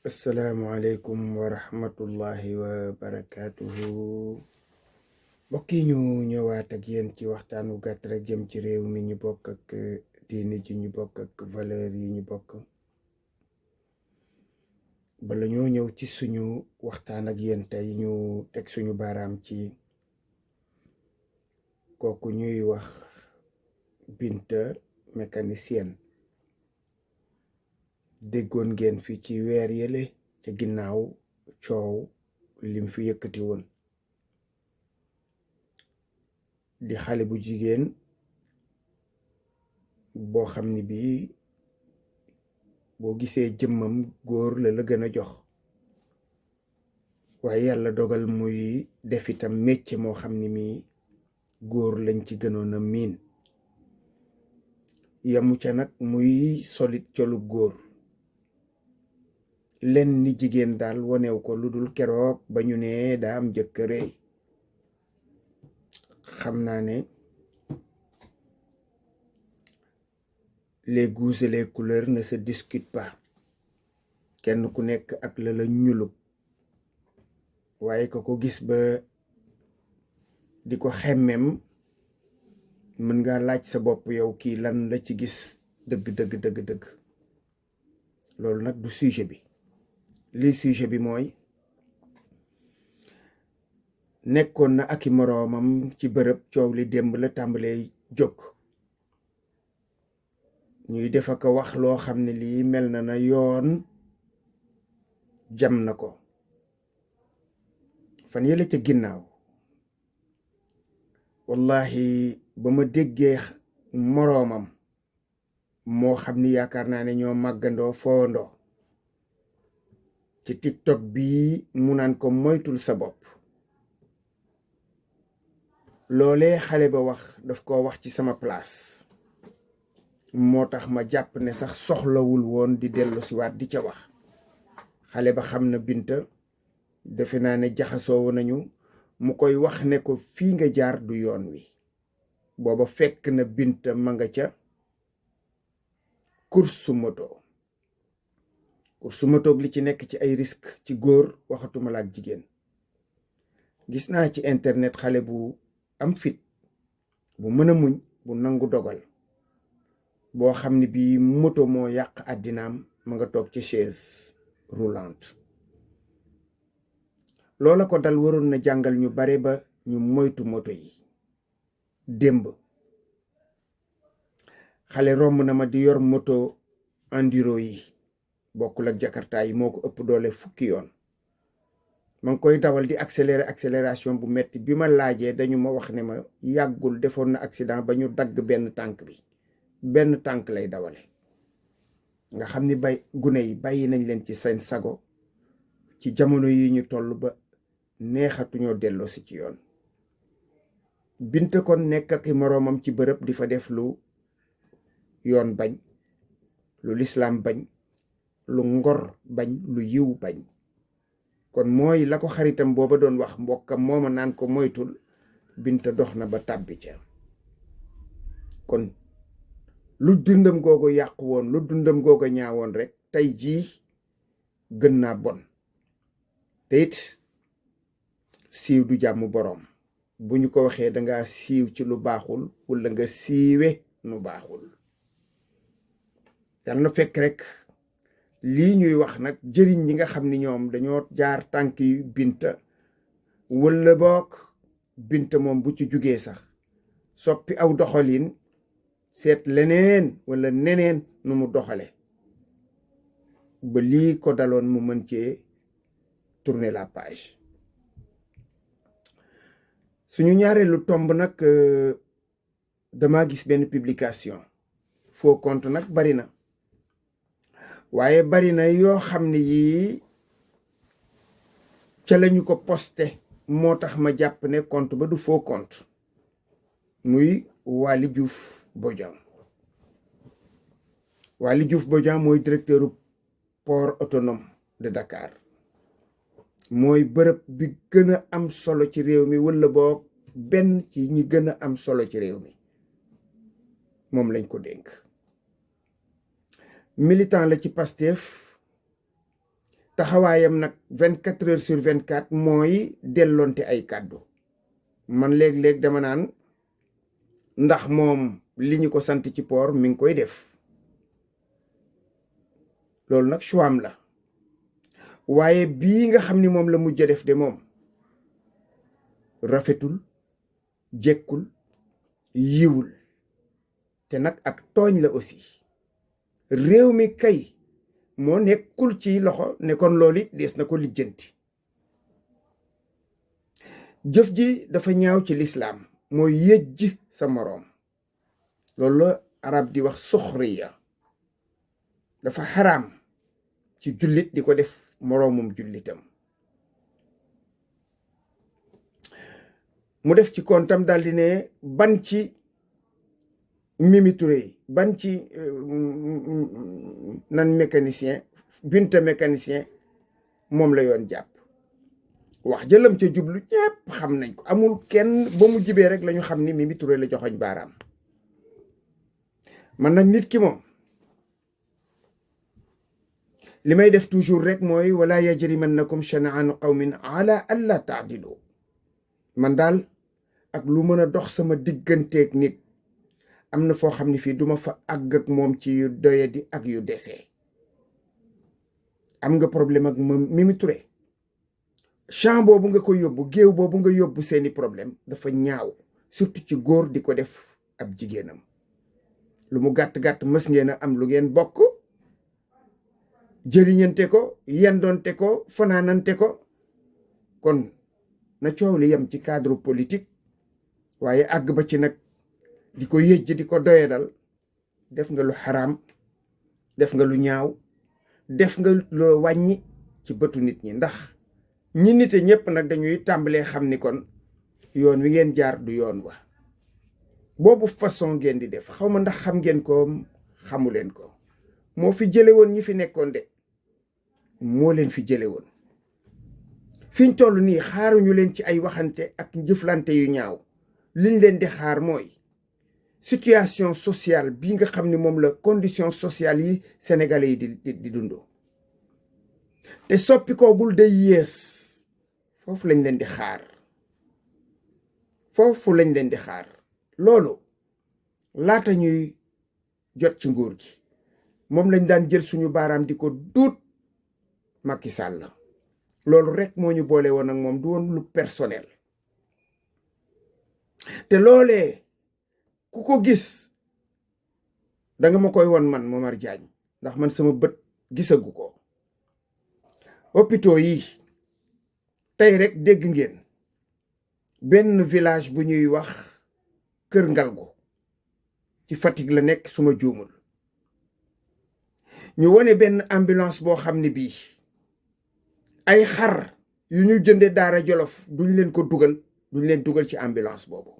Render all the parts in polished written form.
asalaamualeykum wa rahmatullahi wa barakaatuhu. mbokk yi ñu ñëwaat ak yéen ci waxtaan wu gàtt rek jëm ci réew mi ñu bokk ak diine ji ñu bokk ak valeur yi ñu bokk. bala ñoo ñëw ci suñu waxtaan ak yéen tey ñu teg suñu baaraam ci kooku ñuy wax Binta mécanicienne. déggoon ngeen fi ci weer yële ca ginnaaw coow lim fi yëkkati woon di xale bu jigéen boo xam ni bii boo gisee jëmmam góor la gën a jox, waaye yàlla dogal muy def itam métier moo xam ni mi góor lañ ci gënoon a miin. yamu ca nag muy solit colu góor, len ni jigéen daal wonew ko lu dul keroog ba ñu ne daa am jëkkëree. xam naa ne les goûts et les couleurs ne se discutent pas, kenn ku nekk ak la la ñulub, waaye ko gis ba di ko xemmem mën nga laaj sa bopp yow kii lan la ci gis dëgg. loolu nag du sujet bi. li sujet bi mooy nekkoon na ak i moroomam ci bërëb, coow li démb la tàmbalee jóg, ñuy def ak wax loo xam ne lii mel na yoon jam na ko. fan yële ca ginnaaw wallahi ba ma déggee moroomam moo xam ni yaakaar naa ne ñoo màggandoo foondoo ci TikTok bi mu naan ko moytul sa bopp. loolee xale ba wax daf ko wax ci sama place, moo tax ma jàpp ne sax soxlawul woon di dellu siwaat di ca wax. xale ba xam na Binta, defe naa ne jaxasoo nañu, mu koy wax ne ko fii nga jaar du yoon wi. booba fekk na Binta ma nga ca course moto li ci nekk ci ay risque ci góor, waxatuma la ak jigéen. gis naa ci internet xale bu am fit, bu mën a muñ, bu nangu dogal, boo xam ne bii moto moo yàq àddinaam, ma nga toog ci chaise roulante. loola ko dal waroon na jàngal ñu bare ba ñu moytu moto yi. démb xale romb na ma di yor moto enduro yi, bokkul ak jakarta yi, moo ko ëpp doole fukki yoon. ma ngi koy dawal di accélération bu metti. bi ma laajee dañu ma wax ne ma yàggul defoon na accident ba ñu dagg benn tànk bi. benn tànk lay dawale, nga xam ni gune yi bàyyi nañ leen ci seen sago ci jamono yi ñu toll ba neexatuñoo delloo si ci yoon. Binta kon nekk ak moroomam ci bërëb di fa def lu yoon bañ, lu lislaam bañ, lu ngor bañ, lu yiw bañ. kon mooy la ko xaritam booba doon wax, mbokkam mooma naan ko moytul, Binta dox na ba tàbbi ca. kon lu dundam googu yàqu woon, lu dundam googu ñaawoon rek, tey jii gën naa bon. te it siiw du jàmm boroom. bu ñu ko waxee danga siiw ci lu baaxul walla nga siiwe nu baaxul. yal na fekk rek lii ñuy wax nag jëriñ ñi nga xam ni ñoom dañoo jaar tànk yu Binta, walla boog Binta moom bu ci jugee sax soppi aw doxalin, seet leneen walla neneen nu mu doxale ba lii ko daloon mu mën cee tourner la page. suñu ñaareelu tomb nag, dama gis benn publication. faux compte nag bari na, waaye bari na yoo xam ne yii ca lañu ko posté, moo tax ma jàpp ne compte ba du faux compte. muy Waly Diouf Bodian. Waly Diouf Bodian mooy directeuru port autonome de Dakar. mooy bërëb bi gën a am solo ci réew mi, walla boog benn ci ñi gën a am solo ci réew mi. moom lañ ko dénk. militant la ci Pastef, taxawaayam nag 24 heures sur 24 mooy delloonte ay kàddu. man léeg-léeg dama naan ndax moom li ñu ko sant ci port mi ngi koy def, loolu nag choix am la. waaye bii nga xam ni moom la mujj a def de moom rafetul, jekkul, yiwul, te nag ak tooñ la aussi. réew mi kay moo nekkul ci loxo ne kon loolu it dees na ko lijjanti. jëf ji dafa ñaaw ci lislaam, mooy yëjj sa moroom. loolu la arab di wax suxriya. dafa xaraam ci jullit di ko def moroomum jullitam. mu def ci kontam daldi ne ban ci Mimi Touré ban ci nan mécanicien Binta mécanicien moom la yoon jàpp. wax jëlam ca jublu ñépp xam nañ ko, amul kenn ba mu jibee rek lañu xam ni Mimi Touré la joxoñ baaraam. man nag nit ki moom li may def toujours rek mooy wala yajrimannakum shana'anu qawmin ala alla ta'dilu. man daal ak lu mën a dox sama digganteeg nit am na foo xam ne fii duma fa àgg ak moom ci yu doyadi ak yu desee. am nga problème ak Mimi Touré, champ boobu nga ko yóbbu, géew boobu nga yóbbu seeni problème dafa ñaaw, surtout ci góor di ko def ab jigéenam. lu mu gàtt-gàtt mës ngeen a am lu ngeen bokk, jëriñante ko, yendoonte ko, fanaanante ko. kon na coow li yem ci cadre politique, waaye àgg ba ci nag di ko yëjj di ko doyadal. def nga lu xaraam, def nga lu ñaaw, def nga loo wàññi ci bëtu nit ñi. ndax ñi nite ñépp nag dañuy tàmbalee xam ni kon yoon wi ngeen jaar du yoon wa. boobu façon ngeen di def, xaw ma ndax xam ngeen ko xamu leen ko. moo fi jële woon ñi fi nekkoon de, moo leen fi jële woon. fiñ toll nii xaaruñu leen ci ay waxante ak jëflante yu ñaaw. liñ leen di xaar mooy situation sociale bi nga xam ni moom la condition sociale yi sénégalais yi di dundoo te soppi koogul day yées. foofu lañ leen di xaar, foofu lañ leen di xaar. loolu laata ñuy jot ci nguur gi moom lañ daan jël suñu baaraam di ko duut Macky Sall la. loolu rek moo ñu boole woon ak moom, du woon lu personnel. te loolee ku ko gis danga ma koy won man Momar Diagne, ndax man sama bët gisagu ko. hôpitaux yi tey rek dégg ngeen benn village bu ñuy wax Kër Ngalgu ci Fatick la nekk suma juumul, ñu wone benn ambulance boo xam ne bii ay xar yu ñu jënde Daara Jolof duñ leen dugal ci ambulance boobu.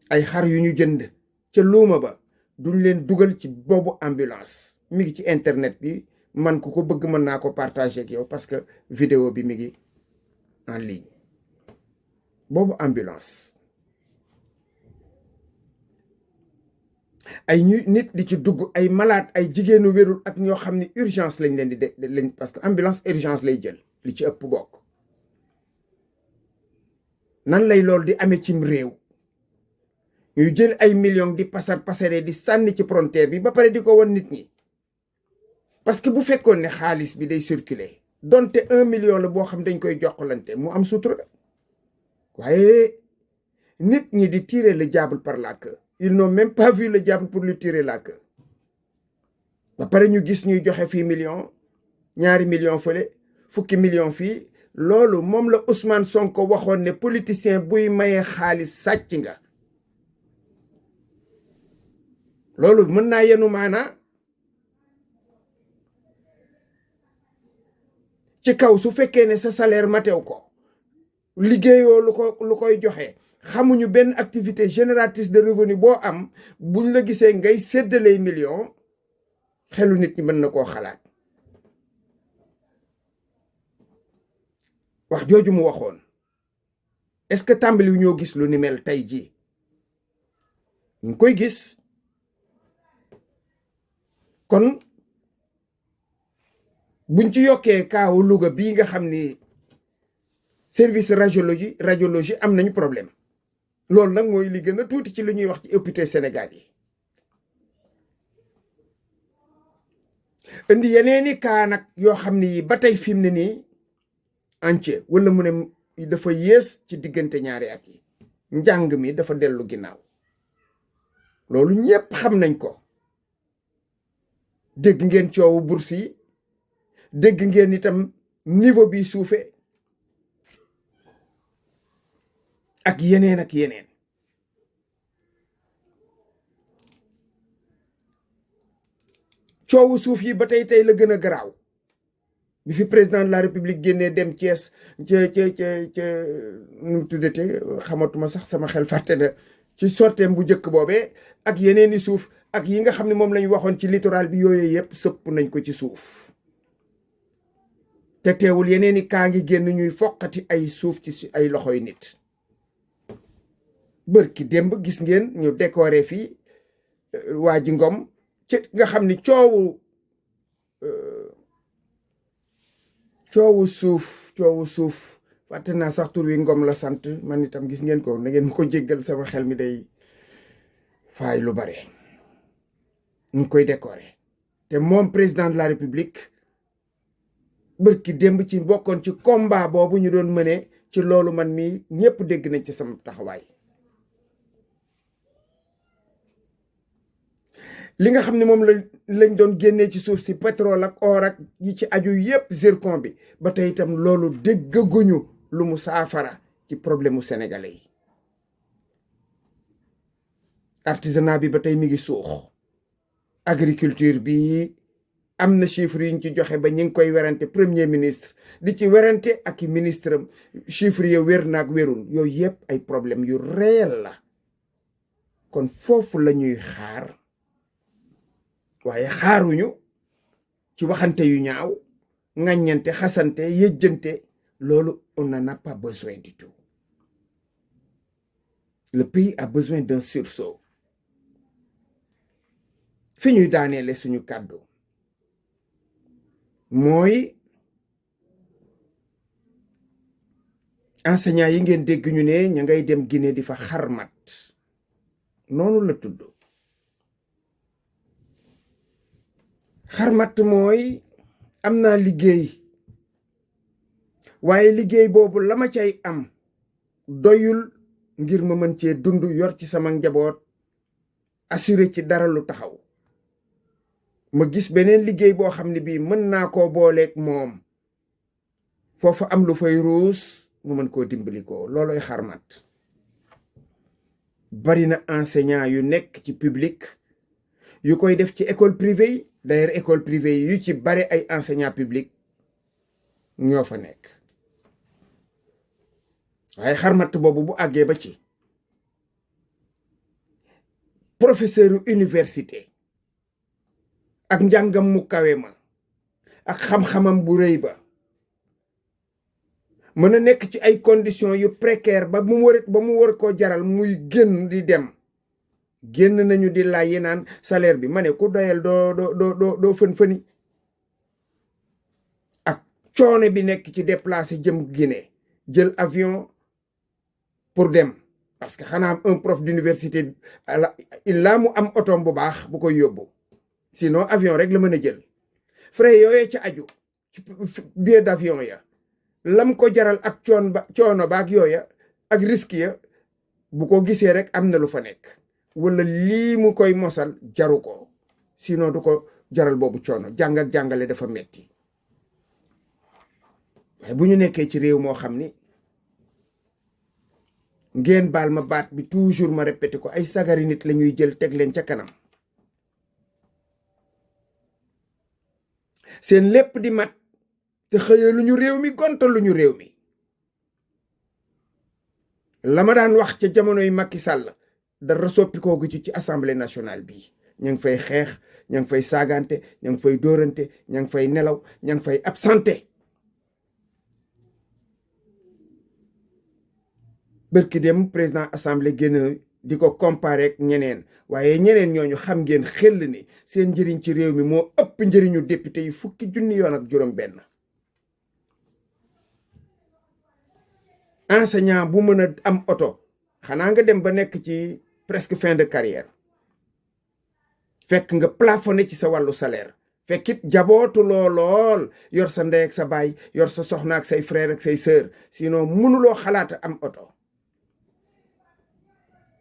ay xar yu ñu jënd ca luuma ba duñ leen dugal ci boobu ambulance. mi ngi ci internet bi, man ku ko bëgg mën naa ko partager ak yow parce que vidéo bi mi ngi en ligne. boobu ambulance ay nit di ci dugg, ay malade, ay jigéenu wérul ak ñoo xam ne urgence lañ leen di parce que ambulance urgence lay jël li ci ëpp bokk. nan lay loolu di amee cim réew ñuy jël ay millions di pasare di sànni ci frontière bi ba pare di ko won nit ñi. parce que bu fekkoon ne xaalis bi day circuler donte 1 million la boo xam dañ koy jokkalante mu am sutura, waaye nit ñi di tirer le diable par la queue. ils n'ont même pas vu le diable pour lui tirer la queue. ba pare ñu gis ñuy joxe fii million, 2 millions fële, 10 millions fii. loolu moom la Ousmane Sonko waxoon ne politicien buy maye xaalis sàcc nga. loolu mën naa yenu maanaa ci kaw su fekkee ne sa salaire matew ko, liggéeyoo lu koy joxe, xamuñu benn activité génératrice de revenu boo am, buñ la gisee ngay séddaley million, xelu nit ñi mën na koo xalaat. wax jooju mu waxoon, est-ce que tàmbali wu ñoo gis lu ni mel tey jii? ñu ngi koy gis. kon buñ ci yokkee kaawu Louga bii nga xam ni service radiologie am nañu problème loolu nag mooy li gën a tuuti ci li ñuy wax ci hôpital Sénégal yi. indi yeneeni kaa nag yoo xam ni ba tey fi mu ne nii entier wala mu ne dafa yées ci diggante ñaari at yi njàng mi dafa dellu ginnaaw loolu ñépp xam nañ ko. dégg ngeen coowu bourse yi dégg ngeen itam niveau bi suufe ak yeneen coowu suuf yi ba tey la gën a garaaw bi fi président de la république génnee dem Thiès ca nu mu tuddate xamatuma sax sama xel fàtte na ci sorteem bu njëkk boobee ak yeneeni suuf ak yi nga xam ne moom lañu waxoon ci littoral bi yooyu yëpp sëpp nañ ko ci suuf te teewul yeneeni kaa ngi génn ñuy foqati ay suuf ci ay loxoy nit. bërki démb gis ngeen ñu décoré fii waa ji Ngom ci nga xam ni coowu suuf fàtte naa sax tur wi Ngom la sant man itam gis ngeen ko na ngeen ma ko jéggal sama xel mi day faay lu bare ñu koy décoré te moom président de la république bërki démb ci bokkoon ci combat boobu ñu doon mëne ci loolu man mi ñépp dégg nañ ci sama taxawaay. li nga xam ne moom lañ doon génnee ci suuf si pétrole ak or ak yi ci aju yépp zircon bi ba tey itam loolu déggaguñu lu mu saafara ci problème mu sénégalais yi. artisanat bi ba tey mi ngi suux agriculture bi am na chiffres yuñ ci joxe ba ñu ngi koy werante premier ministre di ci werante ak i ministre am chiffres ya wér naag wérul yooyu yépp ay problème yu réel la kon foofu la ñuy xaar. waaye xaaruñu ci waxante yu ñaaw ŋàññante xasante yëjjante loolu on n'en a pas besoin du tout. Le pays a besoin d'un sursaut. fi ñuy daaneele suñu kàddu mooy enseignant yi ngeen dégg ñu ne ña ngay dem Guinée di fa xarmat noonu la tudd. xarmat mooy am naa liggéey waaye liggéey boobu la ma cay am doyul ngir ma mën cee dund yor ci sama njaboot assuré ci dara lu taxaw ma gis beneen liggéey boo xam ne bii mën naa koo booleeg moom foofu am lu fay ruus mu mën koo dimbali ko looloy xarmat. bari na enseignant yu nekk ci public yu koy def ci école privée yi d'ailleurs école privée yi yu ci bari ay enseignant public ñoo fa nekk waaye xarmat boobu bu àggee ba ci professeur université ak njàngam mu kawe ma ak xam-xamam bu rëy ba mën a nekk ci ay conditions yu précaire ba mu war koo jaral muy génn di dem génn nañu di laaj yi naan salaire bi ma ne ku doyal doo fën-fëni ak coono bi nekk ci déplacé jëm Guinée jël avion pour dem parce que xanaa un prof d'université illaa mu am otom bu baax bu koy yóbbu sinon avion rek la mën a jël frais yooyu ci aju ci billet d'avion ya lam ko jaral ak coono baak yooya ak risque ya bu ko gisee rek am na lu fa nekk wala lii mu koy mosal jaru ko sinon du ko jaral boobu coono jàng ak jàngale dafa metti waaye bu ñu nekkee ci réew moo xam ni ngeen baal ma baat bi toujours ma répété ko ay sagari nit la ñuy jël teg leen ca kanam seen lépp di mat te xëyee lu ñu réew mi gontal lu ñu réew mi la ma daan wax ca jamonoy Macky Sall dara soppikoo gu ci assemblée nationale bi ña ngi fay xeex ña ngi fay saagante ña ngi fay dóorante ña ngi fay nelaw ña ngi fay absenté bërki dem président assemblée génn di ko comparer ak ñeneen waaye ñeneen ñooñu xam ngeen xel ni seen njëriñ ci réew mi moo ëpp njëriñu député yi fukki junni yoon ak juróom benn. enseignant bu mën a am oto xanaa nga dem ba nekk ci presque fin de carrière fekk nga plafonné ci sa wàllu salaire fekkit jabootu lool yor sa ndey ak sa baay yor sa soxna ak say frère ak say sœur sinon mënuloo xalaata am oto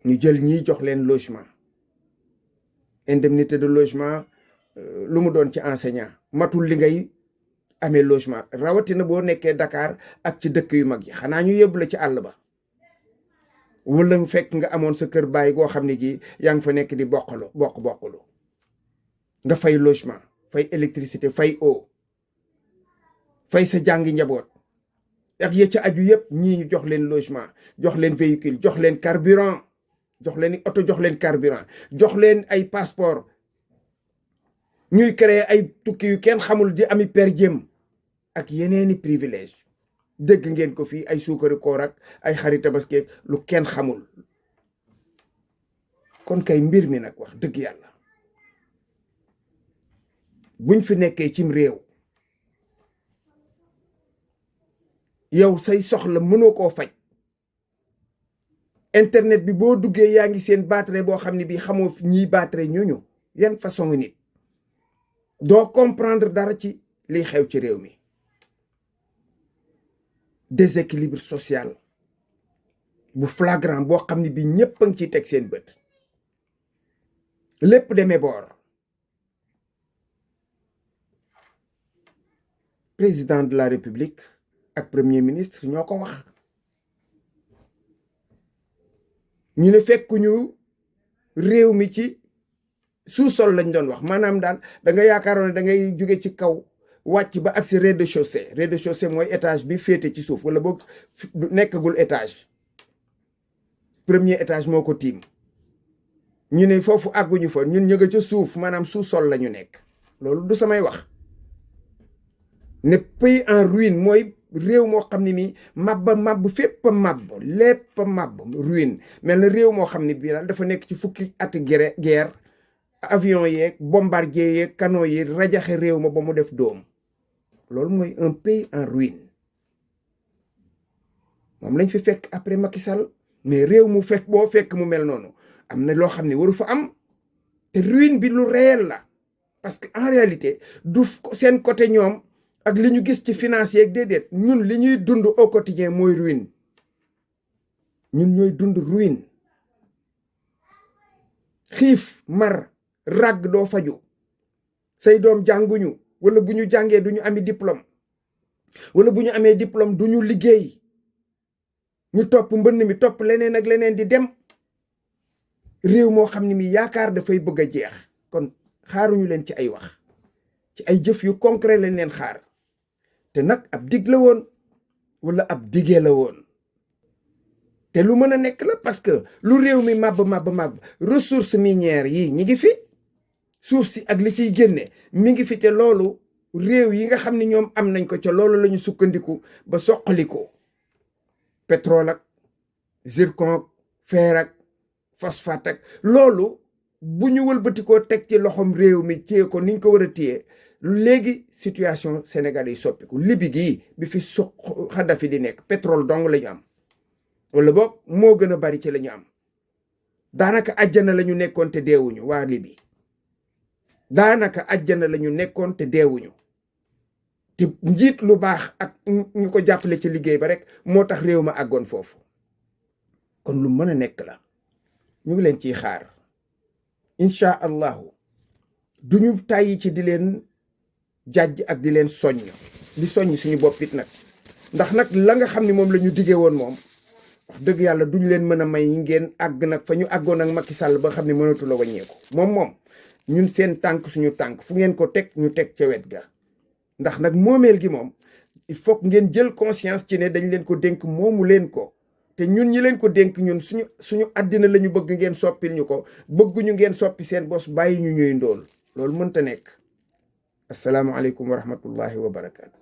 ñu jël ñiy jox leen logement indemnité de logement lu mu doon ci enseignant matul li ngay amee logement rawatina boo nekkee Dakar ak ci dëkk yu mag yi xanaa ñu yóbbu la ci àll ba wala mu fekk nga amoon sa kër baay goo xam ne gi yaa ngi fa nekk di boqulu nga fay logement fay électricité fay eau fay sa jàngi njaboot ak ya ca aju yëpp ñii ñu jox leen logement jox leen véhicule jox leen carburant jox leen oto jox leen carburant jox leen ay passeport ñuy créer ay tukki yu kenn xamul di ami per diem ak yeneeni privilège dégg ngeen ko fii ay suukari koor ak ay xari tabaski lu kenn xamul kon kay mbir mi nag wax dëgg yàlla buñ fi nekkee cim réew yow say soxla mënoo koo faj internet bi boo duggee yaa ngi seen batterie boo xam ne bi xamoo ñiy batterie ñooñu yan façon nit doo comprendre dara ci liy xew ci réew mi déséquilibre social bu flagrant boo xam ne bi ñépp a ngi ciy teg seen bët lépp demee boor président de la république ak premier ministre ñoo ko wax ñu ne fekkuñu réew mi ci sous-sol lañ doon wax maanaam daal da nga yaakaaroon ne da ngay jóge ci kaw wàcc ba ak si rez-de-chaussée rez-de-chaussée mooy étage bi féete ci suuf wala boog nekkagul étage premier étage moo ko tiim ñu ne foofu àgguñu fa ñun ñu nga ca suuf maanaam sous-sol la ñu nekk loolu du samay wax ne pays en ruine mooy réew moo xam ne mi màbb fépp a màbb lépp a màbb ruine mel na réew moo xam ne bii daal dafa nekk ci fukki ati guerre avion yeeg bombardier yeeg canon yi rajaxe réew ma ba mu def doom loolu mooy un pays en ruine moom lañ fi fekk après Macky Sall mais réew mu fekk boo fekk mu mel noonu am na loo xam ne waru fa am te ruine bi lu réel la parce que en réalité du seen côté ñoom ak li ñu gis ci financier ak déedéet ñun li ñuy dund au quotidien mooy ruine ñun ñooy dund ruine xiif mar ràgg doo faju say doom jànguñu wala bu ñu jàngee du ñu ami diplôme wala bu ñu amee diplôme du ñu liggéey ñu topp mbënn mi topp leneen ak leneen di dem réew moo xam ne mi yaakaar dafay bëgg a jeex kon xaaruñu leen ci ay wax ci ay jëf yu concret lañ leen xaar te nag ab dig la woon wala ab digee la woon te lu mën a nekk la parce que lu réew mi màbb ressources minières yi ñi ngi fi suuf si ak li ciy génne mi ngi fi te loolu réew yi nga xam ne ñoom am nañ ko ca loolu la ñu sukkandiku ba soqaliko pétrole ak zircon ak fer ak phosphate ak loolu bu ñu wëlbatikoo teg ci loxom réew mi téye ko niñ ko war a téye léegi situation Sénégal yi soppiku Libi gii bi fi Kadhafi di nekk pétrole dong la ñu am wala boog moo gën a bari ci la ñu am daanaka àjjana la ñu nekkoon te deewuñu waa Libi daanaka àjjana la ñu nekkoon te deewuñu te njiit lu baax ak ñu ko jàppale ci liggéey ba rek moo tax réew ma àggoon foofu kon lu mën a nekk la ñu ngi leen ciy xaar incha allahu duñu tàyyi ci di leen jàjj ak di leen soññ suñu bopp it nag ndax nag la nga xam ne moom la ñu diggee woon moom wax dëgg yàlla duñ leen mën a may ngeen àgg nag fa ñu àggoon ak Macky Sall ba xam ne mënatu la wàññeeku moom ñun seen tànk suñu tànk fu ngeen ko teg ñu teg ca wet ga ndax nag moomeel gi moom il faut que ngeen jël conscience ci ne dañ leen ko dénk moomu leen ko te ñun ñi leen ko dénk ñun suñu àddina la ñu bëgg ngeen soppil ñu ko bëgguñu ngeen soppi seen bos bàyyi ñu ñuy ndóol loolu mënta nekk asalaamaaleykum wa rahmatullahi wa barakaatu.